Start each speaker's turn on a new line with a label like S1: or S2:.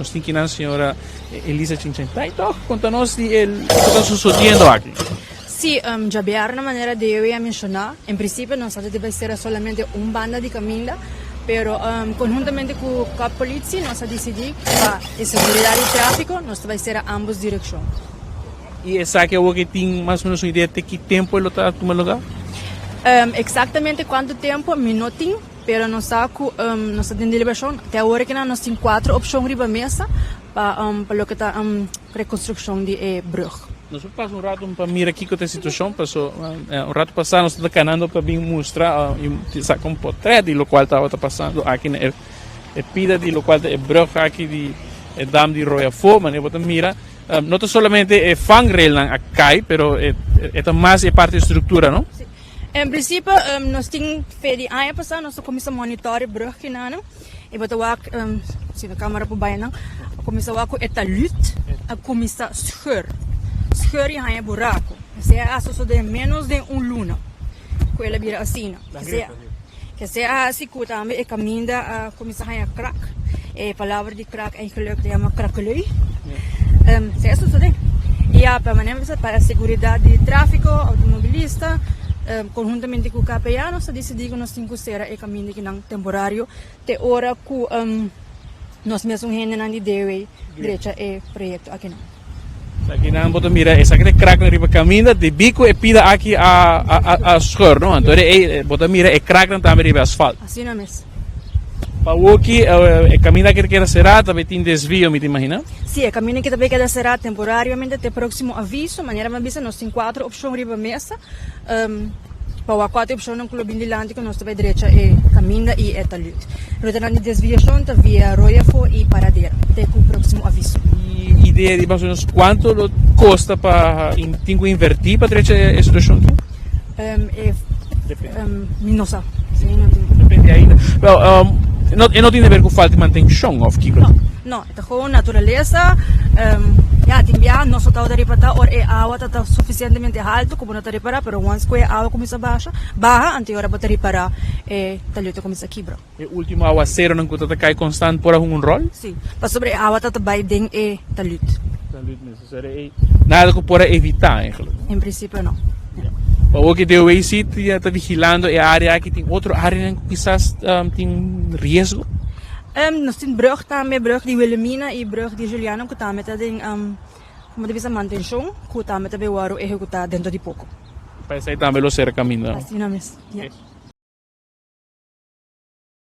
S1: Nos tin kinan señora Elisa Chinchentai tòg konta nos di e loke ta susodiendo aki.
S2: Sí, djabièrnè manera Dewi a menshoná, en prinsipio nos a debe sera solamente un banda di kaminda, pero konhuntamente ku Kòp Politie nos a disidí pa e seguridat di tráfiko nos ta bai sera ámbos direkshon.
S1: I esaki awor ke tin mas o menos un idea te ki tempu e lo ta tuma lugá?
S2: Eksaktamente kuantu tempu mi no tin, pero nos sa ku nos ta den deliberashon. Te awor kinan nos tin kuater opshon riba mesa pa pa loke ta rekonstrukshon di e brùg.
S1: Nos por pasa un ratu pa mira kiko ta e situashon, paso un ratu pasá nos tabata kanando pa bin mustra i saka un potrèt di lokual tabata pasando aki na e pida di lokual ta e brùg aki di e dam di Royafó. Manera bo ta mira no ta solamente e vangrailnan a kai, pero e ta mas e parti di struktura, no?
S2: Sí. En prinsipio nos tin fe di aña pasá nos a kuminsá monitor e brùg kinanan i bo ta wak si no kamera por bai nan a kuminsá wak ku e talut a kuminsá scheur scheur i haña buraku esei a sosodé ménos den un luna ku el a bira asina esei a hasi ku tambe e kaminda a kuminsá haña krak e palabra di krak eigenlijk ta yama krakelui esei a sosodé i ya pa manera mi bisa pa seguridat di tráfiko outomobilista konhuntamente ku KPA nos a disidí ku nos tin ku sera e kaminda kinan temporario te ora ku nos mesun hendenan di DOW drecha e proyekto akinan.
S1: Akinan bo ta mira esaki ta e kraknan riba kaminda debí ku e pida aki a scheur no anto e bo ta mira e kraknan tambe riba e asfalt.
S2: Asina mes.
S1: Pa awoki e kaminda aki ta keda será ta bay tin desvio mi ta imagina?
S2: Si e kaminda aki ta bay keda será temporariamente te próksimo aviso manera mi a bisa nos tin kuater opshon riba mesa. Pa wak kuater opshonnan ku lo bin dilanti ku nos ta bai drecha e kaminda i e talut. Rutanan di desviashon ta via Royafo i Paradera te ku próksimo aviso.
S1: I idea di mas o menos kuantu lo kosta pa tin ku invertí pa drecha e situashon aki?
S2: Mi no sa.
S1: Depende ainda. Wel, e no tin di ber ku falta di mantenshon òf kiko?
S2: No. No, e ta gewoon naturalesa. Ya, tin biaha nos no tabata ripartá ora e awa ta ta sufisientemente haltu ku bo no ta ripará, pero once ku e awa kuminsá basha, baha, anto e ora bo ta ripará e talud ta kuminsá kibra.
S1: E último awaseronan ku ta ta kai konstant por a hunga un ròl?
S2: Sí, pasobra e awa ta ta bai den e talud.
S1: Talud mes, osea e nada ku por a evitá eigenlijk.
S2: En prinsipio no.
S1: Ya. Awor ku DOAC ta vigilando e área aki, tin otro áreanan ku kisas tin riesgo?
S2: Nos tin brug tambe, brug di Wilhelmina y brug di Juliana cu tambe ta den, como ta bisa, mantencion cu tambe ta bay worde ehecuta dentro di poco.
S1: Pa esey tambe lo cera caminda.
S2: Asina mes, ya.